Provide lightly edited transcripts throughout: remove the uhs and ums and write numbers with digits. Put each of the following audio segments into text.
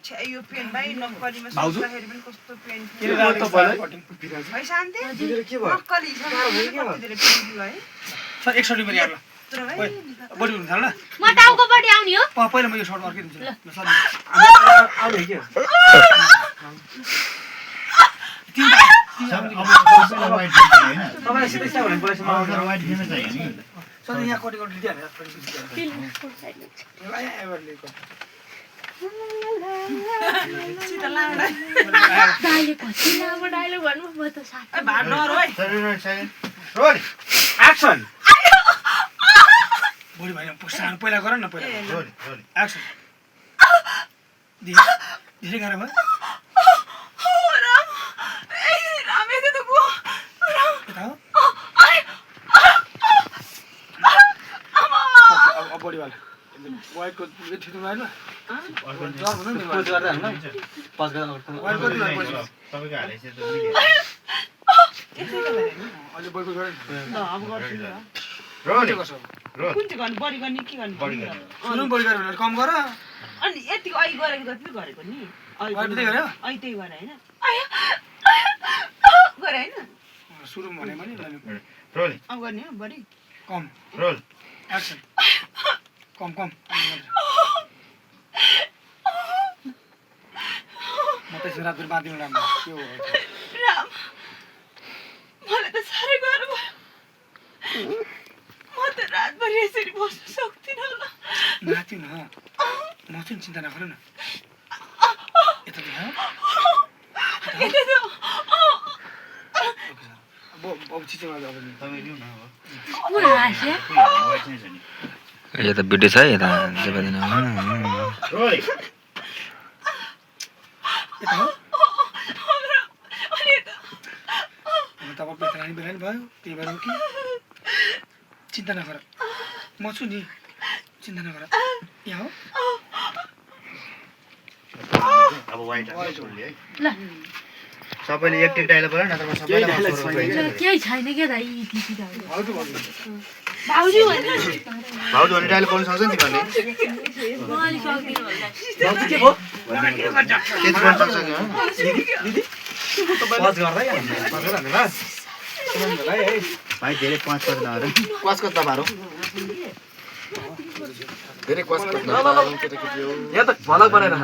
छ्या यो पेन भाइ नक्कलीमा भाउजू? सोच्दाखेरि पनि कस्तो पेन के गर्नु तपाईलाई भाइ शान्ति के भयो नक्कली छ कति धेरै पेन दियो है सर 61 रुपैयाँ यार ल तर भाइ बढी हुन्छ ल म टाउको बढी आउने हो पहिला म यो सर्ट अर्किदिन्छु ल सर आउने के तपाईलाई सिधै भने बोलेछ सर यहाँ कति कति दिइहाल्छ सिधा लाउँदा डायलग कति लामो डायलग भन्नु म त साथी भाड डर है रोल एक्सन बढी भएन सानो पहिला गर न पहिला रोल रोल एक्सन धेरै गाह्रो भयो राम यता त गो यता हो अब बढी वाला वाइटको ठिक भएन पोज गर्दा हैन पास गर्दा वाइट कति भयो तपाईको हालेछ त अहिले बढी गरे ल अब गर्छु नि रोल कसो रोल कुन चाहिँ गर्ने बढी गर्ने के गर्ने सुनु बढी गरे भने कम गर अनि यतिको अहिले गरेको जति गरेको नि वाइट त्यही गरे अहिले त्यही गरे हैन गरे हैन सुरु भने पनि रोल अब गर्ने हो बढी कम रोल एक्सन कम म त रातभरि बाँधिनु राम्रो के हो राम मलाई त साह्रै गाह्रो भयो म त रातभरि यसरी बस्न सक्दिनँ होला नाच्यो न म चाहिँ चिन्ता नगर न यता देख अब चिचो अब तपाई लिउ न म हाँस्या वाइट नै छ नि यो त भिडियो छ यता जेबादिन रोल यता हो तपाईँ बेतरानी बेलानी भयो त्यही भएर हो कि चिन्ता नगर म छु नि चिन्ता नगर यहाँ हो अब वाइट वाइट रोल है ल सबैले एक टिक डायलग गरे नत्र सबैलाई केही छैन के दाइ यति भाउजू भाउजू भन्नु भाउजू भने डायलग बोल्न सक्छ नि तिमीले म अलि सक्दिनँ होला भाउजू के भयो के बोल्न सक्छ नि दिदी पास गर्दै पास गर न बस भाइ धेरै पाँच कत नहरु पाँच कत नमारौ धेरै पाँच कत नमारौ केटाकेटी हो यहाँ त भलक बनाएर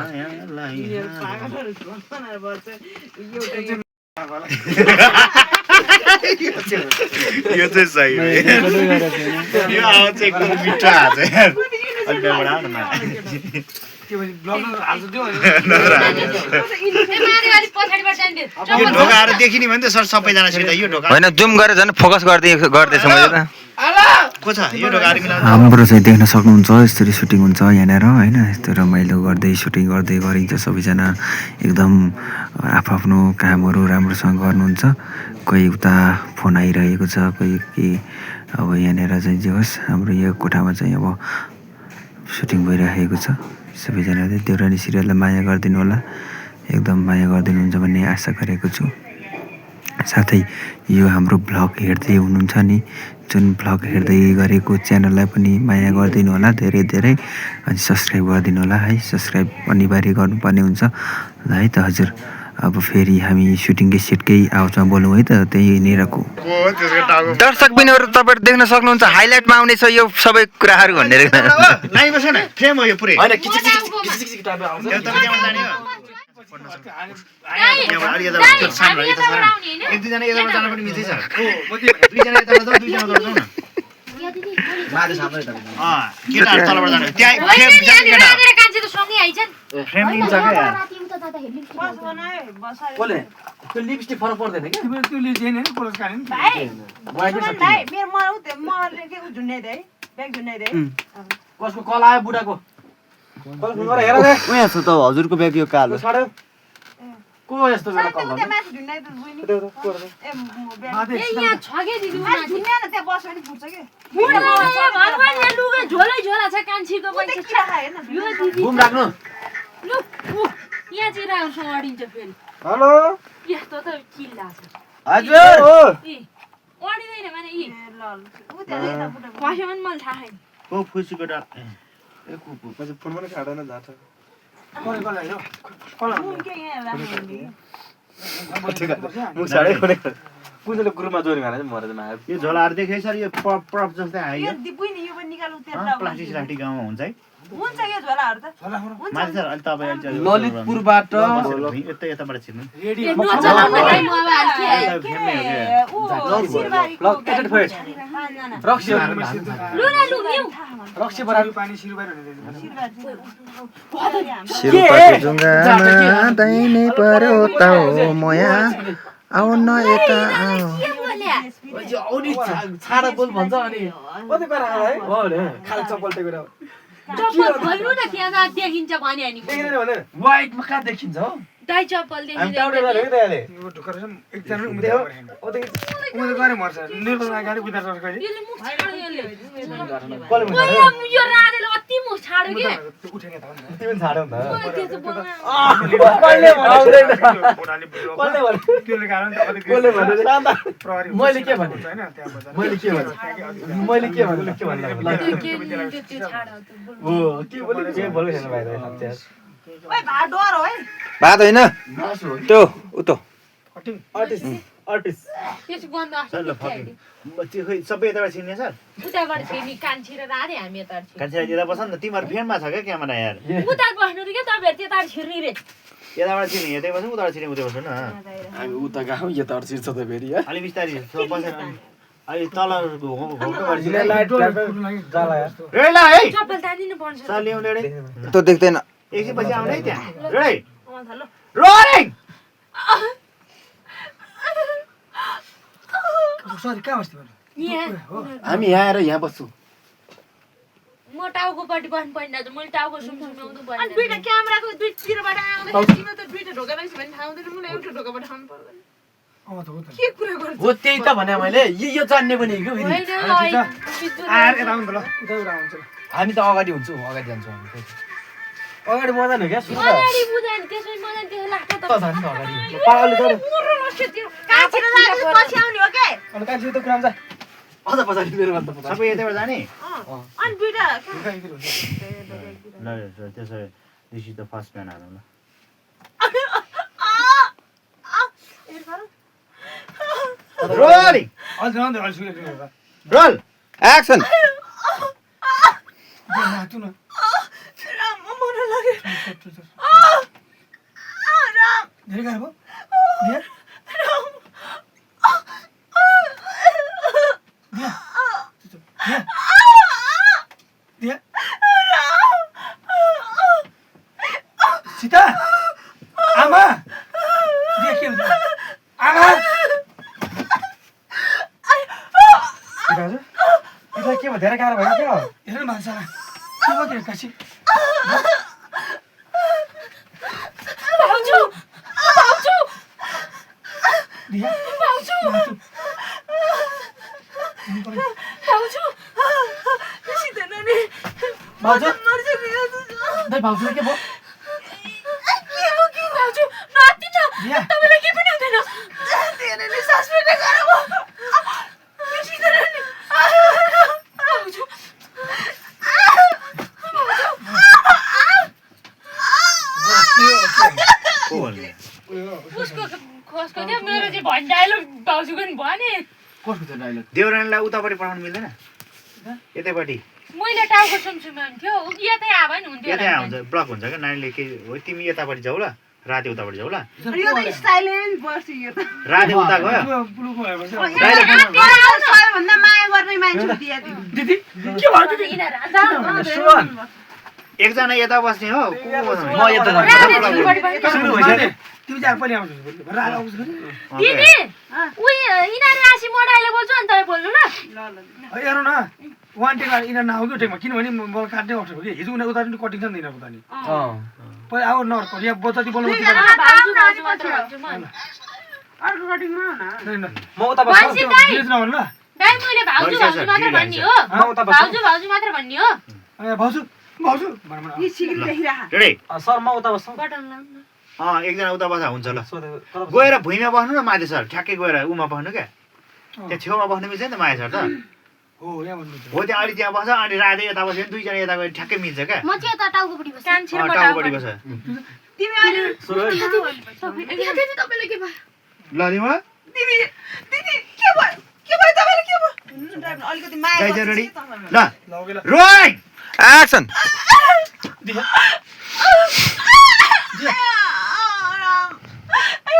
यो चाहिँ सही हो यो आवाज चाहिँ एकदम मिठो आछ यार अलि बढा न के भने ब्लग हाल्छ त्यो ए मारे अलि पछाडीबाट जान्दियो यो ढोकाहरु देखिने भने त सर सबैजना सिधा यो ढोका होइन जुम गरेर झन् फोकस गर्दैछ मैले त को छ यो ढोकाहरु मिलाउनु हाम्रो चाहिँ देख्न सक्नुहुन्छ यसरी सुटिङ हुन्छ यहाँनिर होइन यस्तो रमाइलो गर्दै सुटिङ गर्दै गरिन्छ सबैजना एकदम आफ्नो कामहरू राम्रोसँग गर्नुहुन्छ कोही उता फोन आइरहेको छ कोही के अब यहाँनिर चाहिँ जे होस् हाम्रो यो कोठामा चाहिँ अब सुटिङ भइरहेको छ सबैजनाले देउरानी सिरियललाई माया गरिदिनु होला एकदम माया गरिदिनुहुन्छ भन्ने आशा गरेको छु साथै यो हाम्रो भ्लग हेर्दै हुनुहुन्छ नि जुन भ्लग हेर्दै गरेको च्यानललाई पनि माया गरिदिनु होला धेरै धेरै अनि सब्सक्राइब गरिदिनु होला है सब्सक्राइब अनिवार्य गर्नुपर्ने हुन्छ ल है त हजुर अब फेरि हामी सुटिङकै सेटकै आवाजमा बोलौँ है त त्यही नेरको दर्शक बिनहरू तपाईँहरू देख्न सक्नुहुन्छ हाइलाइटमा आउने छ यो सबै कुराहरू भनेर नाइ बस न फ्रेम हो यो पुरै हैन किचिक टाइप आउँछ यो तपाईँ त्यहाँ जाने हो एक दुईजना यताबाट जान पनि मिल्दै छ दुईजना यताबाट जाऊ दुईजना उताबाट जाऊ न माथि सामने त केटाहरु तलबाट जाने त्यहाँ फ्रेम केटा कान्छे त सँगै आइछन् फ्रेम लिन्छ के यार बस बनाए बसायो बोले त्यो लिपस्टिक फरक पर्दैन के तिम्रो त्यो लिजेन हैन पुरस्कार हैन भाइ सुमन भाइ मेरो मले के झुन्ने दे ब्याग झुन्ने दे कसको कल आयो बुढाको कल गरे हेर दे उ यहाँ छ त हजुरको ब्याग यो कालो छाड्यो को यस्तो बेला कल त्यो माथि झुन्ने त बुइनी ए ब्याग ए यहाँ छ के दिदी माथि झुन्ने न त्यहाँ बस्यो भने पुग्छ के भगवान यहाँ लुगा झोलै झोला छ कान्छीको पनि के राखा हेर्न यो दिदी बुम राख्नु लु यहाँ चाहिँ राम्रोसँग अडिन्छ फेरि हेलो यस्तो त चिल्ला छ हजुर हो ए अडिदैन माने यी ल उ त्यहाँ यता बुढा कसैमा पनि मलाई थाहा छैन को फुसीको डाल ए कुकु पछि फोन पनि छाड्दैन जाछ मुख छाडै खोलेको कुनले ग्रुपमा जोइन गरेर चाहिँ मरेर मायो यो झोलाहरु देखे सर यो प्रप जस्तै आयो यो दिपुइ नि यो पनि निकाल्नु त्यहाँ प्लास्टिक गाउँमा हुन्छ है हुन्छ यो झोलाहरु त माथि सर अलि तपाईँ ललितपुरबाट यताबाट छिर्नु सिरुपाको जुङ्गामा दाहिने पर्यो त हो मया आउ न यता छाडा बोल भन्छ अनि कति पारा है हो नि खाली चप्पल टेकेर चप्पल खोल्नु न त्यहाँ देखिन्छ भने नि देखेन भने वाइटमा कहाँ देखिन्छ हौ दाइ चप्पल हामी टाउडे गरे के दाइले यो ढुक्कर एकजना उम्दै हो उम्दै गरे मर्छ निर्मल गाडी उता चढ गए यसले मुख छाड्यो यसले कसले मुख छाड्यो यो राधेले अति मुख छाड्यो के उठेन त तिमी छाड्यौ त मैले त्यस्तो बोल्न कसले आउँदैन कसले भने त्यसले कारण त कसले भने प्रहरी मैले के भने हैन त्यहाँ बजार मैले के भने त्यो छाड ओ के बोले के बोले छैन भाइ दाइ ओइ भा डर हो है भात होइन त्यो उतो आर्टिस्ट त्यसको गन्ध सर ल फकिङ त्यो खै सबै यताबाट छिर्ने सर उताबाट फेरि कान्छी र राधे हामी यता छिर्नु कान्छीलाई दिँदा बस्छ नि त तिमीहरू फेनमा छ क्या क्यामेरा यार उता बस्नु रे के तपाईहरु त्यता छिर्नी रे यताबाट छिर्ने यतै बस्नु उताबाट छिर्ने उतै बस्नु न हामी उता गयौँ यताबाट छिर्छ त फेरि यार अलि बिस्तारै बसेर अलि तल लाइट जाला यार रेड ला है चप्पल तानिनु पर्छ सर ल्याउने रे त्यो देख्दैन एकछिन पछि आउने है त्यहाँ रेड अमा थालो रोलिङ सरी कहाँ बस्थे भने यहाँ हामी यहाँ आएर यहाँ बस्छौँ म टाउकोपट्टि बस्नु पर्ने दाजु मैले टाउको सुमसुमाउँदै अनि पर्ने दुईटा क्यामेराको दुईतिरबाट आउँदाखेरि तिम्रो त दुईटा ढोका रहेछ भने थाहा हुँदैन मलाई एउटा ढोकाबाट आउनु पर्दैन अमा त हो त के कुरा गर्छ हो त्यही त भने मैले यो जान्ने पनि के होइन आएर यता आउनु त ल उता उता आउँछ ल हामी त अगाडि हुन्छौँ अगाडि जान्छौँ हामी अगाडि मजा हो क्या सुन अगाडि बुझाइन त्यसै मजान त्यसै लाग्छ त त झन् त अगाडि पागलले तर मुरो लस्यो त्यो कान्छी र दाजु पछि आउने हो के अनि कान्छी त कुरा जा अझ पछाडि मेरो भन्दा पछाडि सबै यतैबाट जाने अनि दुईटा ल त्यसो this is the first plan हालौँ ल रोलिङ अलि जानु अलि सुके रोल एक्सन नाच्नु न राम मन लाग्यो राम धेरै गाह्रो भयो दिया दिया दिया सीता आमा दिया के हुन्छ आमा यसलाई के भयो धेरै गाह्रो भयो क्या हेर न मान्छे के भयो के काशी भाउजू भाउजू दिया भाउजू भाउजू सीता नानी भाउजू मर्छ नि दाइ भाउजू के भयो के भाउजू नाति न दिया तपाईलाई के पनि हुँदैन तेरेले सास फेर्ने गरेको सीता नानी भाउजू को भन्ने उसको कसको थियो मेरो चाहिँ भन्डाइलो भाउजूको नि भने कसको थियो डाइलग देवरानीलाई उतापट्टि पठाउनु मिल्दैन यतैपट्टि मैले टाउको सुमसुमाउनु थियो यतै आवा नि हुन्थ्यो यतै आउँछ ब्लक हुन्छ क्या नानीले के हो तिमी यतापट्टि जाऊ ल राति उतापट्टि जाऊ ल यो त साइलेन्ट बस्यो यो त राति उता गयो पुलुको भएपछि सबैभन्दा माया गर्ने मान्छे दिया दिदी के भयो दिदी एकजना यता बस्ने हो को बस्ने म यता सुरु भइसक्यो तिमी चाहिँ पनि आउँछौ रात आउँछ दिदी उही यिनीहरू राशि मोडाइले बोल्छु अनि तपाईँ बोल्नु ल हेर न वान टेक यिनीहरू नआउँदो टेकमा किनभने मलाई काट्ने अप्सन हो कि हिजो उनीहरू उता पनि कटिङ छ नि यिनीहरूको त नि पहिला अब नर्को यहाँ जति बोल्नु भाउजू भाउजू मात्र भन्छु म अर्को कटिङमा न म उता बस्छु भन्छ दाइ नभन्नु ल दाइ मैले भाउजू भाउजू मात्र भन्ने हो म उता बस्छु भाउजू भाउजू मात्र भन्ने हो भाउजू भाउजू यी सिग्री देखिरहा रेडी सर म उता बस्छु बटन लाउनु एकजना उता बस्दा हुन्छ ल सोधे गएर भुइँमा बस्नु न माथि सर ठ्याक्कै गएर उमा बस्नु क्या त्यहाँ छेउमा बस्नु मिल्छ नि त माया सर त हो यहाँ भन्नुहुन्छ हो त्यहाँ अलि त्यहाँ बस्छ अनि राधे यता बस्यो भने दुईजना यता गएर ठ्याक्कै मिल्छ क्या म चाहिँ यता टाउकोपट्टि बस्छु कान्छी र म टाउकोपट्टि बस्छ तिमी अहिले तपाईँलाई के भयो ल दिमा दिदी दिदी के भयो तपाईँलाई के भयो अलिकति माया गाइज गर्छ रेडी कि तपाईँलाई? ल ल ओके ल रोइङ एक्सन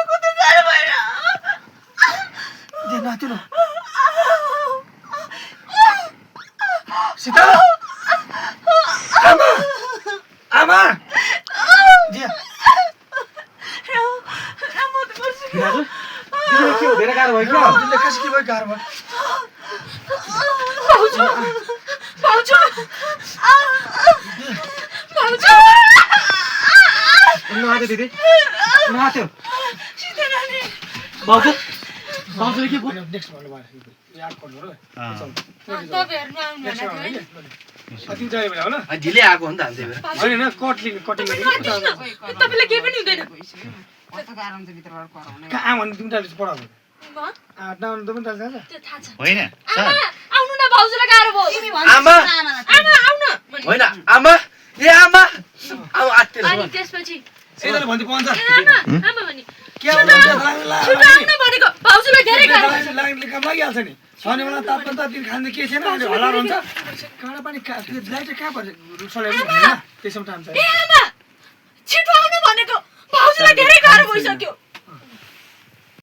कस्तो गाह्रो भएर जे नाच्यो न सीता आमा आमा जे के हो धेरै गाह्रो भयो क्या तिमीले कसरी के भयो गाह्रो भयो नहाथ्यो दिदी नहाथ्यो भाउजू भाउजूले के भयो नेक्स्ट भन्नु भयो याद गर्नु र तपाईँहरू आउनु नेक्स्ट भन्नु है तिमी चाहियो भने हो ल ढिलै आएको हो नि त हामी त्यही भएर होइन कटिङ गरेको तपाईँलाई केही पनि हुँदैन कस्तो गाह्रो हुन्छ भित्रबाट कराउने कहाँ भन्नु तिमी डाल्छ पढाएको नाम त पनि डाल्छ त्यो थाहा छ होइन आमा आउनु न भाउजूलाई गाह्रो भयो तिमी भन्छ आमा। आमा आउन होइन आमा ए आमा अब आत्तेर अनि त्यसपछि यिनीहरू भन्दै पाउँछ आमा आमा भने के भन्छ लाग्ला छिटो आउन भनेको भाउजूलाई धेरै गाह्रो भयो। लाग्ने काम लागिहाल्छ नि शनि बेला तापमान ताप दिन खाँदै के छैन अनि हल्ला हुन्छ काँडा पानी त्यो लाइट कहाँ पर्छ सल्याउनु होइन त्यसमा टाइम ए चाहियो आमा छिटो आउन भनेको भाउजूलाई धेरै गाह्रो भइसक्यो